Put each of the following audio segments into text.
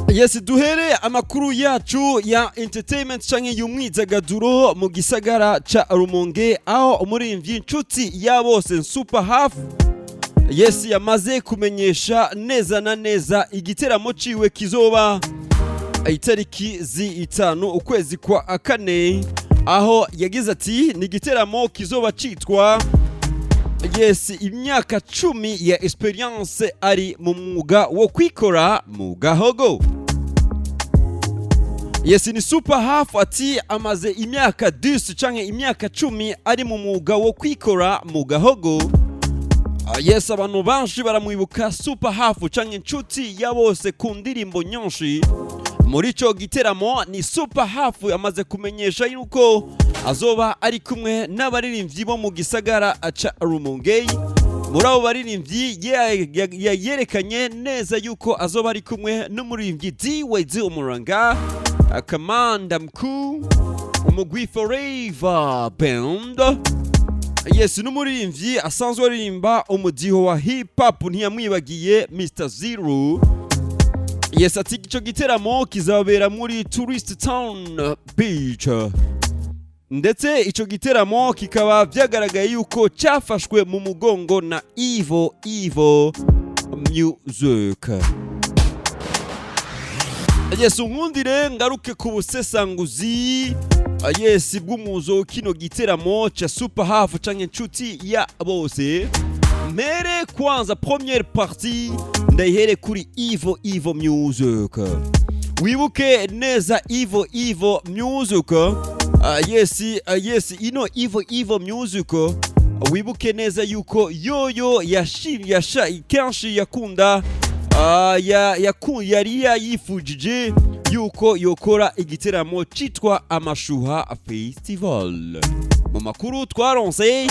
Yes, duhere amakuru yacu ya entertainment canke y'umwidagaduro mu gisagara ca Rumonge, aho umuririmbyi inshuti ya bose Super Half, yes, yamaze kumenyesha neza na neza igiteramo ciwe kizoba itariki 5 ukwezi kwa kane, aho yagize ati ni igiteramo kizoba citwa, yes, imyaka 10 ya experience ari mu mwuga wo kwikora mu gahogo. Yes, ni Super Half, ati amaze imyaka 10 canke imyaka 10 ari mu mwuga wo kwikora mu gahogo. Yes, abantu benshi baramwibuka Super Half canke inshuti ya bose ku ndirimbo nyinshi. Muri ico giteramo ni Super Half amaze kumenyesha yuko azoba ari kumwe n'abaririmbyi bo mu gisagara ca Rumonge. Muri abo baririmbyi yerekanye neza yuko azoba ari kumwe n'umuririmbyi DYD Umuranga, Kamanda Mkuu, umugwi Forever Band. Yes, n'umuririmbyi asanzwe aririmba umudiho wa hip hop, ntiyamwibagiye, Mr Zero. Yes, ati ico giteramo kizabera muri Tourist Town Beach, ndetse ico giteramo kikaba vyagaragaye yuko cyafashwe mu mugongo na Ivo Ivo Music. Yes, unkundire ngaruke ku busesanguzi, yes, bw'umuzo kino giteramo ca Super Half canke inshuti ya bose. Mpere kwanza première partie ndayihere kuri Ivo Ivo Music. Wibuke neza Ivo Ivo Music, yes, yes, ino Ivo Ivo Music, wibuke neza yuko yoyo yashimye yasha kenshi yakunda, yari yayifujije yuko yokora igiteramo citwa Amashuha Festival. Mu makuru twaronse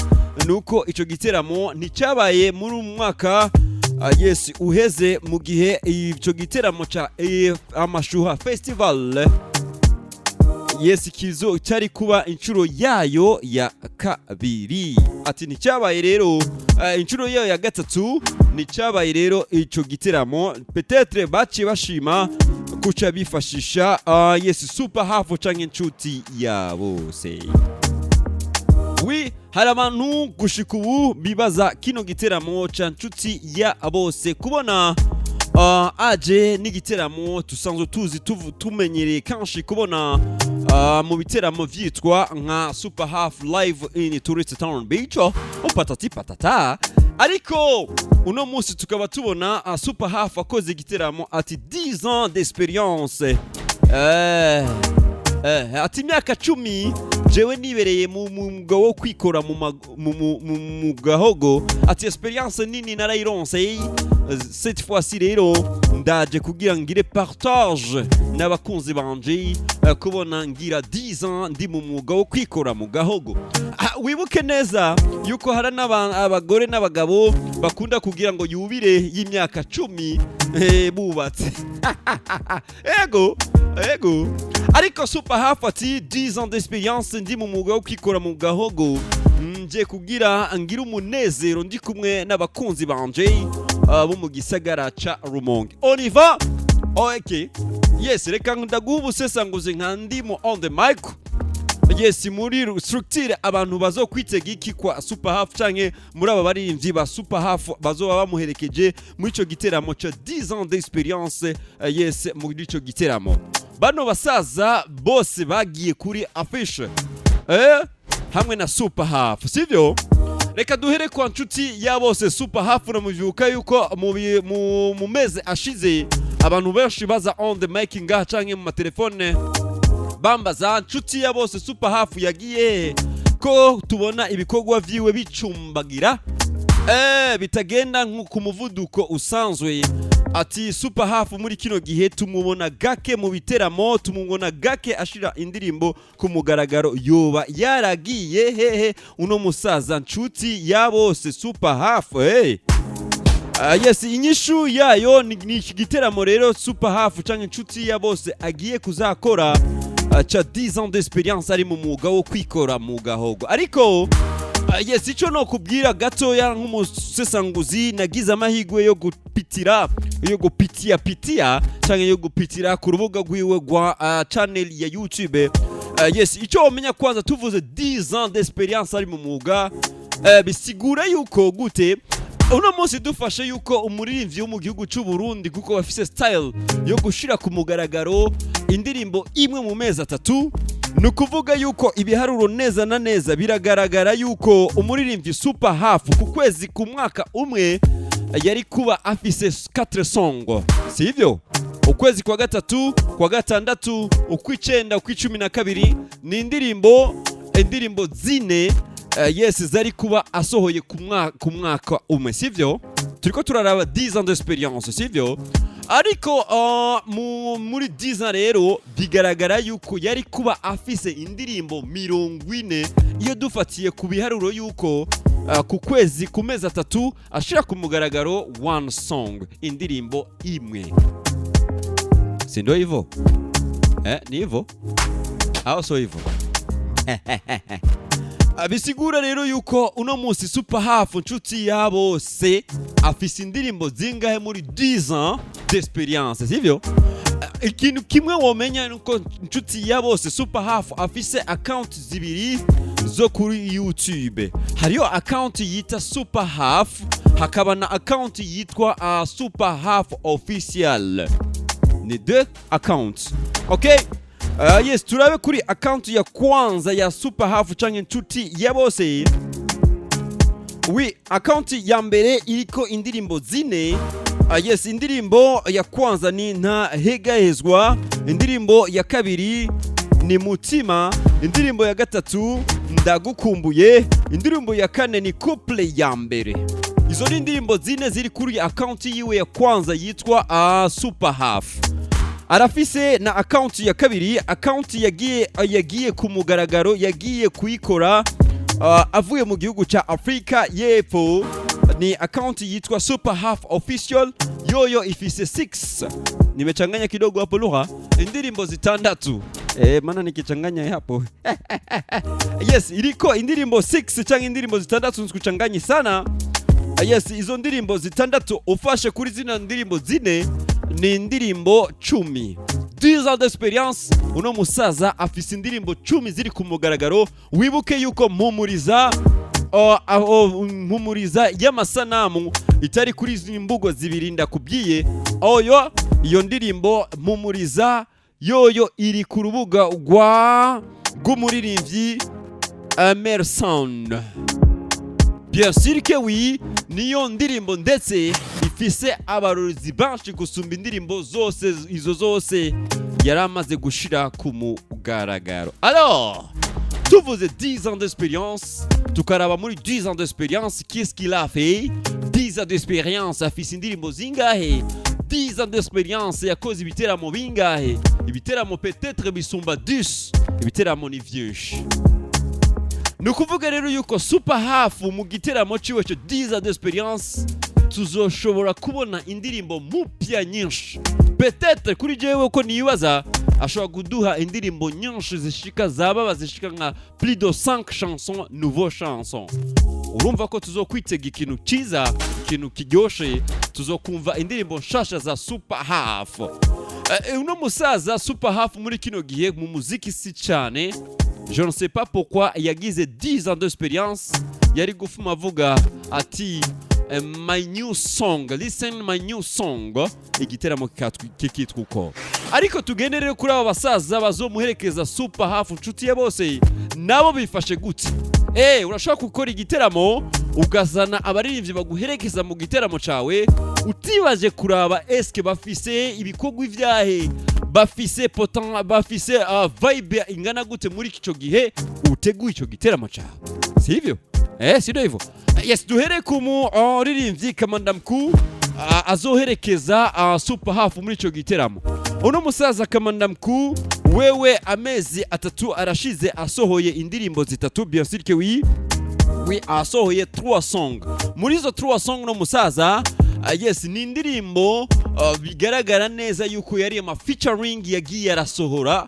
nuko ico giteramo nticyabaye muri uyu mwaka, yes, uheze, mu gihe ico giteramo ca Amashuha Festival, yes, kizo cyari kuba inshuro yayo ya kabiri. Ati nticyabaye rero, inshuro yayo ya gatatu nticyabaye rero ico giteramo. Peut-être baciye bashima kuca bifashisha, yes, Super Half canke inshuti ya bose. Oui, hari abantu gushika ubu bibaza kino giteramo ca nshuti ya bose, kubona aje n'igiteramo tusanzwe tuzi, tumenyereye kenshi kubona mu biteramo vyitwa nka Super Half Live in Tourist Town Beach, oh, patati patata. Ariko uno munsi tukaba tubona Super Half akoze igiteramo, ati 10 ans d'expérience, ati imyaka 10 jewe nibereye mu mwuga wo kwikora mu gahogo, ati experience nini narayironse. Cette fois-ci rero ndaje kugira ngire partage n'abakunzi banje, kubona ngira 10 ans ndi mu mwuga wo kwikora mu gahogo. Wibuke neza yuko hari n'abagore n'abagabo bakunda kugira ngo yubire y'imyaka 10 bubatse. Ego ego, ariko Super Half ati 10 ans d'expérience ndi mu mwuga wo kwikora mu gahogo, nje kugira ngira umunezero ndi kumwe n'abakunzi banje, bo mu gisagara ca Rumonge. On y va. Ok, yes, reka ndaguha ubusesanguzi nka ndimo on the mic. Yes, muri structure abantu bazokwitega iki kwa Super Half canke muri aba baririmbyi ba Super Half bazoba bamuherekeje muri ico giteramo ca 10 ans d'expérience? Yes, muri ico giteramo bano basaza bose bagiye kuri affiche, hamwe na Super Half, sivyo? Reka duhere kwa nshuti ya bose Super Half. Muvyuka yuko mu mezi ashize abantu benshi baza on the mic ngaha canke mu matelefone bambaza: nshuti ya bose Super Half yagiye, ko tubona ibikorwa vyiwe bicumbagira, bitagenda nko ku muvuduko usanzwe? Ati Super Half muri kino gihe tumubona gake mu biteramo, tumubona gake ashira indirimbo ku mugaragaro, yoba yaragiye hehe uno musaza nshuti ya bose Super Half? Hey. Yes, inyishu yayo ni iki giteramo rero Super Half canke inshuti ya bose agiye kuzakora, ca 10 ans d'expérience ari mu mwuga wo kwikora mu gahogo. Ariko Yes, icyo no kubwira gatoya nk'umusesanguzi, nagize amahirwe yo gupitira, yo gupitia pitia cyangwa yo gupitira ku rubuga rwiwe rwa channel ya YouTube. Yes, icyo wamenya kwanza, tuvuze 10 ans d'expérience ari mu mwuga, bisigura yuko gute uno munsi dufashe yuko umuririmbyi wo mu gihugu cy'u Burundi, kuko bafise style yo gushira ku mugaragaro indirimbo imwe mu mezi 3, ni ukuvuga yuko ibiharuro neza na neza biragaragara yuko umuririmbyi Super Hafu ku kwezi, ku mwaka umwe, yari kuba afise 4 song, sivyo? Ukwezi kwa gatatu, kwa gatandatu, ukw'icenda, ukw'icumi na kabiri, ni indirimbo 4, yes, zari kuba asohoye ku mwaka umwe, sivyo? Turiko turaraba 10 ans d'expérience, sivyo? Ariko muri 10 ans rero bigaragara yuko yari kuba afise indirimbo 40, iyo dufatiye ku biharuro yuko ku kwezi, ku mezi 3 ashira ku mugaragaro one song, indirimbo imwe. Si ndio hivyo? Ni hivyo au sio hivyo? Bisigura rero yuko uno munsi Super Hafu, nshuti ya bose, afise indirimbo zingahe muri 10 ans d'expérience, sivyo? Ikintu kimwe womenya nuko nshuti ya bose Super Hafu afise account zibiri zo kuri YouTube. Hariyo account yita Super Hafu, hakaba na account yitwa Super Hafu Official. Ni deux accounts, okay? Yes, turabe kuri account ya kwanza ya Super Hafu canke nshuti ya bose. Oui, account ya mbere iriko indirimbo 4. Yes, indirimbo ya kwanza ni Ntahegahezwa, indirimbo ya kabiri ni Mutima, indirimbo ya gatatu Ndagukumbuye, indirimbo ya kane ni Couple ya mbere. Izo ni indirimbo 4 ziri kuri account yiwe ya kwanza yitwa Super Half. Arafise na account ya kabiri, account yagiye ku mugaragaro, yagiye kuyikora avuye mu gihugu ca Afrika y'Epfo. Ni account yitwa Super Half Official, yoyo ifise 6, nimechanganya kidogo hapo lugha, indirimbo 6, maana nikichanganya hapo, yes, iriko indirimbo 6 cyangwa indirimbo 6, nsikuchanganyi sana. Yes, izo ndirimbo 6 ufashe kuri zino ndirimbo 4 ni indirimbo 10. 10 ans d'expérience, uno musaza afise indirimbo 10 ziri ku mugaragaro. Wibuke yuko Mpumuriza, Mpumuriza y'amasanamu itari kuri izi mbugo zibiri ndakubwiye. Oyo iyo ndirimbo Mpumuriza yoyo iri ku rubuga rw'umuririmbyi Emerson. Bien sûr que oui, niyo ndirimbo ndetse ifise abarorizi benshi gusumba indirimbo zose izo zose yari amaze gushira ku mugaragaro. Alors, tuvuze 10 ans d'expérience, tukaraba muri 10 ans d'expérience, qu'est-ce qu'il a fait? 10 ans d'expérience, afise indirimbo zingahe? 10 ans d'expérience, yakoze ibiteramo bingahe? Ibiteramo peut-être bisumba 10, ibiteramo ni vyinshi. Ni ukuvuga rero yuko Super Hafu mu giteramo ciwe cyo 10 ans d'expérience tuzoshobora kubona indirimbo mupya nyinshi. Peut-être kuri jewe ko nibaza ashobora kuduha indirimbo nyinshi zishika, zababa zishika nka plus de 5 chansons, nouveau chansons. Urumva ko tuzokwitega ikintu cyiza, ikintu kiryoshe, tuzokumva indirimbo nshasha za Super Half. Uno musaza Super Half muri kino gihe mu muziki si cyane. Je ne sais pas pourquoi yagize 10 ans d'expérience, yari gufuma avuga ati "My new song, listen my new song", igiteramo kikitwa uko. Ariko tugende rero kuri aba basaza bazomuherekeza Super Half, nshuti ya bose, nabo bifashe gute? Urashobora gukora igiteramo ukazana abaririmbyi baguherekeza mu giteramo cawe, utibaje kuraba eske bafise ibikorwa ivyahe, bafise potent, bafise vibe ingana gute muri ico gihe uteguye ico giteramo cawe, sivyo? Sivyo hivyo? Yes, duhere ku muririmbyi Kamanda Mkuu azoherekeza Super Half muri ico giteramo. Uno musaza Kamanda Mkuu wewe amezi 3 arashize asohoye indirimbo 3. Bien sûr que oui, oui, asohoye 3 song. Muri izo 3 song no musaza, yes, ni indirimbo bigaragara neza yuko yari ama featuring yagiye arasohora,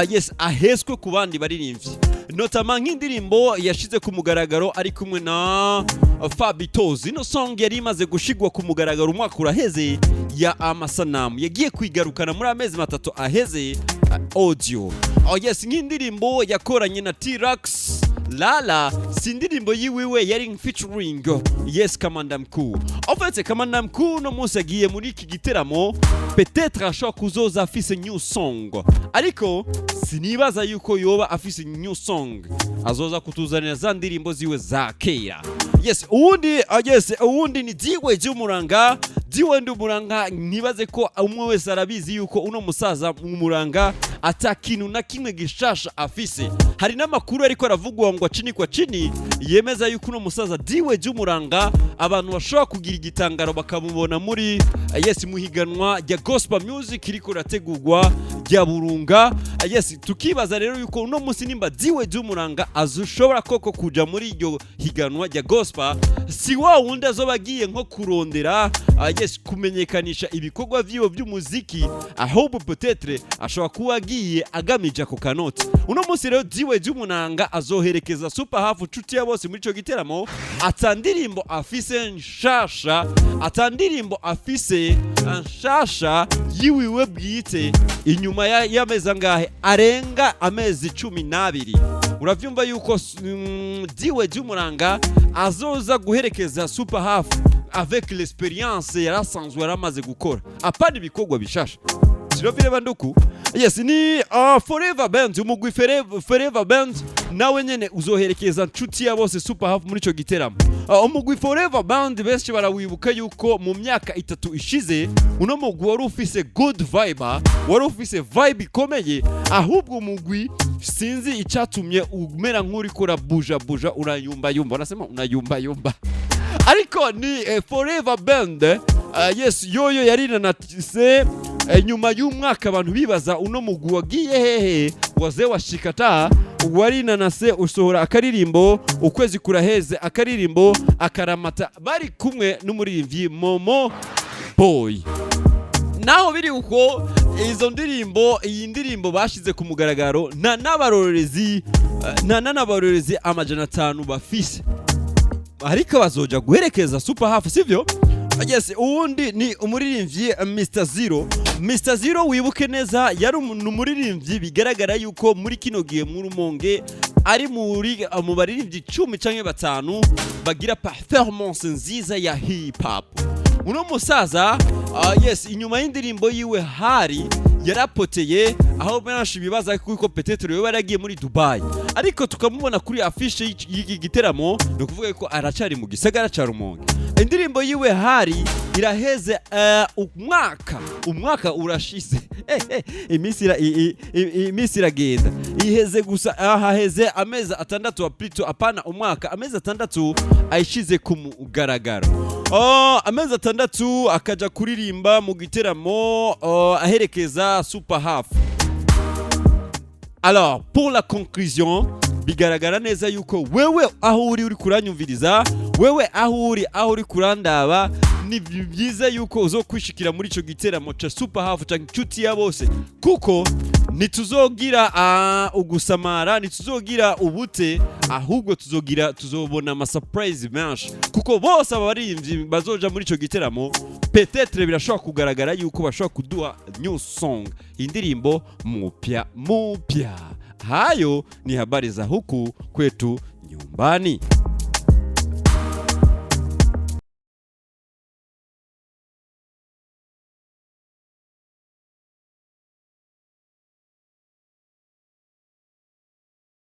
yes, aheswe ku bandi baririmbyi. Notamment nk'indirimbo yashize ku mugaragaro ari kumwe na Fabitoz. Ino song yari imaze gushigwa ku mugaragaro umwaka uraheze ya amasanamu, yagiye kwigarukana muri amezi 3 aheze audio. Oh yes, nk'indirimbo yakoranye na T-Rax Lala, si indirimbo yiwiwe, yari featuring, yes, Kamanda Mkuu. En fait, Kamanda Mkuu no munsi agiye muri iki giteramo, peut-être ashobora kuzoza afise new song, ariko sinibaza yuko yoba afise new song, azoza kutuzanira za ndirimbo ziwe za kera. Yes, uwundi, yes, uwundi ni Diwe Jumuranga. Diwe Ndumuranga, ntibaze ko umwe wese arabizi yuko uno musaza Umuranga ata kintu na kimwe gishasha afise. Hari n'amakuru ariko aravugwa ngo chini kwa chini yemeza yuko uno musaza Diwe Jumuranga abantu bashobora kugira igitangaro bakamubona muri yes, muhiganwa rya gospel music iriko rategurwa rya Burunga. Yes, tukibaza rero yuko uno munsi nimba Diwe Jumuranga azushobora koko kuja muri iryo higanwa rya gospel, si wa wundi azoba agiye nko kurondera yes, kumenyekanisha ibikorwa vyiwe by'umuziki, ahubwo peut-être ashobora kuba agiye agamije ako kanoti. Uno munsi rero Diwe Jumuranga azoherekeza Super Hafu nshuti ya bose muri ico giteramo. Ata ndirimbo afise nshasha, ata ndirimbo afise nshasha yiwiwe bwite inyuma y'amezi angahe arenga amezi 12. Uravyumva yuko Diwe Jumuranga azoza guherekeza Super Hafu avec l'expérience yarasanzwe yaramaze gukora, apana ibikorwa bishasha, sivyo vile banduku? Yes, ni Forever Band, umugwi Forever Band nawe nyene uzoherekeza nshuti ya bose Super Hafu muri ico giteramo. Umugwi Forever Band benshi barawibuka yuko mu myaka 3 ishize uno mugwi wari ufise good vibe, wari ufise vibe ikomeye, ahubwo umugwi sinzi icatumye umera nk'uriko urabuja buja, urayumba yumba, wanasema unayumba yumba, ariko ni Forever Band, yes, yoyo yarinanatse nyuma y'umwaka abantu bibaza uno mugwi wagiye hehe, waze washikata warinanase usohora akaririmbo ukwezi kuraheze, akaririmbo akaramata, bari kumwe n'umuririmbyi Momo Boy. Naho biri uko, izo ndirimbo, iyi ndirimbo bashize ku mugaragaro nta n'abarorerezi nta n'abarorerezi 500 bafise, ariko bazoja guherekeza Super Hafu, sivyo? Yes, uwundi ni umuririmbyi Mr Zero. Mr Zero, wibuke neza, yari umuririmbyi bigaragara yuko muri kino gihe mu Rumonge ari muri mu baririmbyi 10 canke 5 bagira performance nziza ya hip hop. Uno musaza, yes, inyuma y'indirimbo yiwe hari yarapoteye, aho benshi bibaza kuko peut-être yoba yaragiye muri Dubai, ariko tukamubona kuri affiche y'iki giteramo, ni ukuvuga ko aracari mu gisagara ca Rumonge. Indirimbo yiwe hari iraheze umwaka, umwaka urashize, iminsi iragenda, iheze gusa haheze amezi 6 plutôt, apana umwaka, amezi 6 ayishize ku mugaragaro. Oh, amezi 6 akaja kuririmba mu giteramo, oh, aherekeza Super Half. Alors, pour la conclusion, bigaragara neza yuko wewe aho uri uri kuranyumviriza, wewe aho uri kurandaba, ni byiza yuko uzokwishikira muri ico giteramo ca Super Half canke inshuti ya bose, kuko ntituzogira ugusamara, ntituzogira ubute, ahubwo tuzogira tuzobona ama surprise menshi, kuko bose aba baririmbyi bazoja muri ico giteramo, peut-être birashobora kugaragara yuko bashobora kuduha new song, indirimbo mupya mupya. Hayo ni habari za huku kwetu nyumbani.